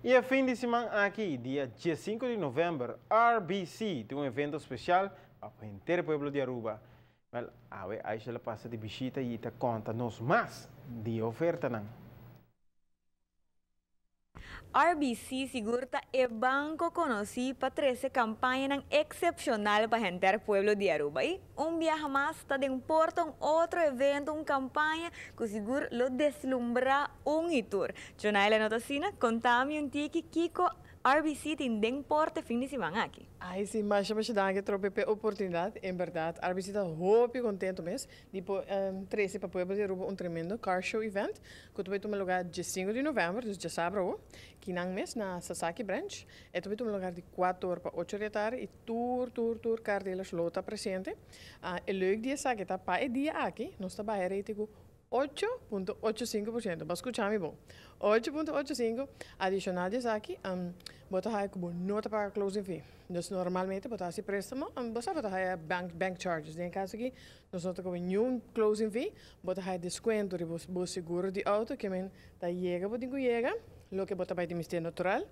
Y e fin di siman aki, dia 5 di november, RBC tin un evento special pa henter pueblo di Aruba. Wel, awe Aisha a pasa di bishita y ta conta nos mas di ofertanan. RBC sigur ta e banco conoci pa trece campaña excepcional pa henter pueblo di Aruba. Y un biaha mas ta den porta un otro evento, un campaña cu sigur lo deslumbra un y tur. Jonaila, no ta asina, conta mi un tiki kico RBC tin den porta fin di siman aki. Ai, si, masha masha danki trobe p'e oportunidad. En berdad, RBC ta hopi contento mes di por trece pa pueblo di Aruba un tremendo car show event cu ta bay tuma lugar dia 5 di november, dus diasabra akinan mes na Sasaki Branch. E ta bay tuma lugar di 4 or pa 8 di atardi y tur, tur, tur car dealers lo ta presente. E leuk di esaki ta pa e dia aki, nos ta bay rate cu 8.85%. Bo a scucha mi bon. 8.85 adicional di esaki, bo ta haya cu bo no ta paga closing fee. Dus normalmente bo ta haci prestamo, bo sa bo ta haya bank charges. Den caso aki, nos no ta cobra ningun closing fee, bo ta haya descuento di bo seguro di auto, kiermen ta yega bo tin cu yega, loke bo ta bay di mester natural.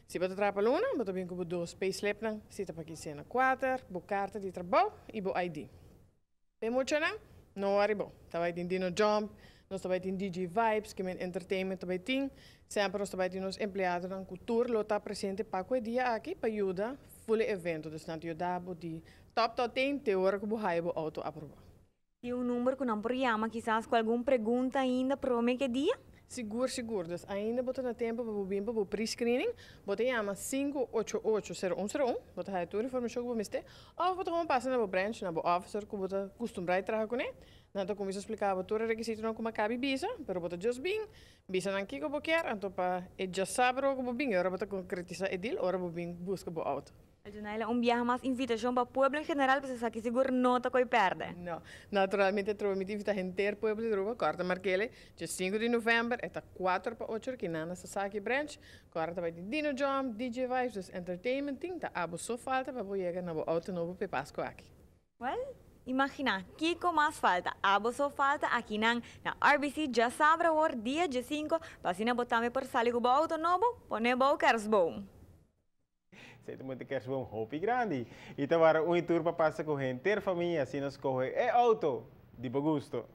Si bo ta traha pa luna, bo ta bin cu bo dos payslip nan, si ta pa quincena 4, bo carta di trabou y bo ID. Pe muchanan, no worry bo. Ta bay tin Dino Jump, nos ta bay tin DJ Vibes, kiermen entertainment ta bay tin. Semper nos ta bay tin nos empleadonan cu tur lo ta presente pa e dia aki pa yuda full evento. Dus nan ta yuda bo di top tot 10 te ora cu bo haya bo auto aproba. Tin un number cu nan por yama kisas cu algun pregunta ainda prome cu e dia? Sigur, sigur. Dus ainda bo ta na tempo pa bin pa pre-screening. Bo ta yama 588-0101. Bo ta haya tur informacion cu bo mester. Of bo ta gewoon pasa na bo branch, na bo officer cu bo ta acostumbra traha cu ne. Nan ta cuminsa splica bo tur requisitonan cu m'a caba di bisa, pero bo ta just bin, bisa nan kico bo kier, anto pa e diasabra cu bo bin, ora bo ta concretisa e deal, ora bo bin busca bo auto. Junaila, un biaha mas invitacion pa pueblo en general, pasobra esaki sigur no ta coy perde. No, naturalmente trobe mi ta invita henter pueblo di Aruba, corda mark'e, dia 5 di november, e ta 4 pa 8 aki na Sasaki Branch, corda ta bay tin Dino Jump, DJ Vibes, dus entertainment tin, ta abo so falta pa bo yega na bo auto nobo pe Pasco aki. Well, imagina, kico mas falta? Abo so falta akinan na RBC diasabra awor dia 5, pa asina bo tambe por sali cu bo auto nobo, pone bo kerstboom. Esey ta un kerstboom hopi grandi. Y ta para un tour pa pasa cu henter famia, asina scoge e auto di bo gusto.